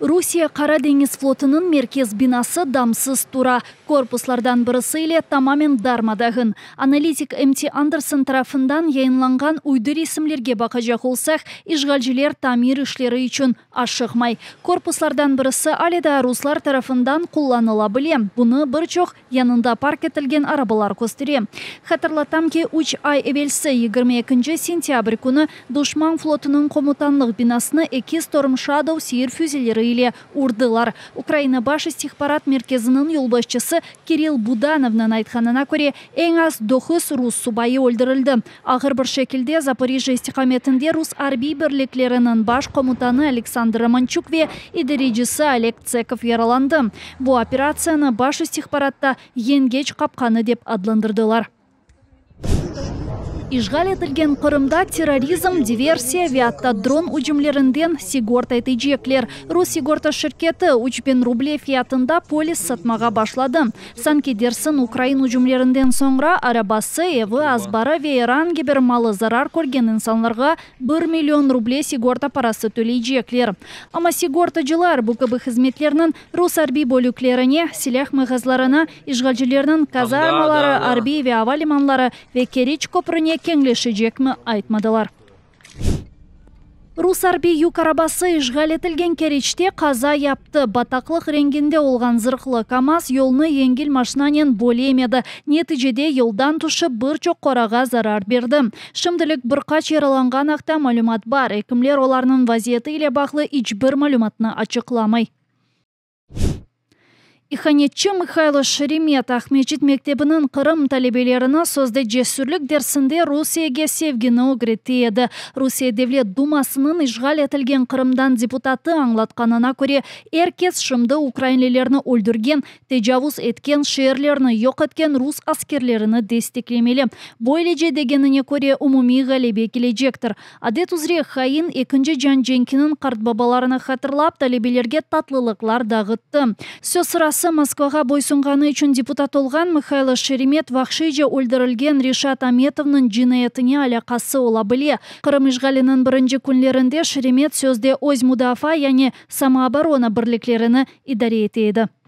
Rusiye Qara deñiz flotunıñ merkez binası damsız tura, korpuslardan birisi ile tamamen darma-dağın. Analitik MT Anderson tarafından yayınlanğan uydu resimlerge baqacaq olsaq, işğalciler tamir işleri içün aşıqmay. Korpuslardan birisi ale daa ruslar tarafından qullanıla bile, bunı bir çoq yanında park etilgen arabalar köstere. Hatırlatam ki, üç ay evelsi, 22 sentâbr künü, duşman flotunıñ komutanlıq binasını eki Storm Shadow seyir füzeleri ile urdılar. Ukraina Baş istihbarat merkeziniñ yolbaşçısı Kirill Budanovnıñ aytqanına köre, eñ az doquz rus subayı öldürildi. Ağır bir şekilde Zaporijjâ istiqametinde rus arbiy birlikleriniñ baş komutanı Aleksandr Romançuk ve idarecisi Oleg Tsekov yaralandı. Bu operatsiyanı Baş istihbaratta yengeç qapqanı dep adlandırdılar. İşğal etilgen Qırımda terrorizm, diversiya ve atta dron ücümlerinden sigorta etecekler. Rus sigorta şirketi 3000 ruble fiyatında polis satmağa başladı. Sanki dersiñ ukrain ücümlerinden soñra arabası, evi, azbarı ve er angi bir malı zarar körgen insanlarğa 1 million ruble sigorta parası töleycekler. Amma sigortacılar bu kibi hızmetlerniñ rus arbiy bölüklerine, silâh mağazlarına, işğalcilerniñ kazarmaları, arbiy ve ava limanları ve Keriç köprüne keñleşecekmi aytmadılar. Rus arbiy yük arabası işğal etilgen Keriçte qaza yaptı. Bataqlıq renginde olğan zırhlı KAMAZ yolnı yengil maşinanen bölemedi. Neticede yoldan tüşip bir çoq qorağa zarar berdi. Şimdilik bir qaç yaralanğan aqta malümat bar. Ekimler olarnıñ vaziyeti ile bağlı iç bir malümatnı açıqlamay. İhanetçi Mıhaylo Şeremet Aqmescit mektebiniñ Qırım talebelerini sözde cesürlik dersinde Rusiyege sevgini ögrete edi. Rusiye Devlet Dumasınıñ işğal etilgen Qırımdan deputatı añlatqanına köre, er kes şimdi ukrainlilerni öldürgen, tecavuz etken, şeerlerni yoq etken rus askerlerini desteklemeli. Böylece, degenine köre, umumiy ğalebe kelecektir. Adet üzre, hain Ekinci cian cenkiniñ qartbabalarını hatırlap, talebelerge tatlılıqlar dağıttı. Söz sırası, Moskvağa boysunğanı içün deputat olğan Mıhaylo Şeremet vahşiyce öldürilgen Reşat Ametovnıñ cinayetine alâqası ola bile. Qırım işğaliniñ birinci künlerinde Şeremet sözde öz mudafaa, yani samooborona birliklerini idare ete edi.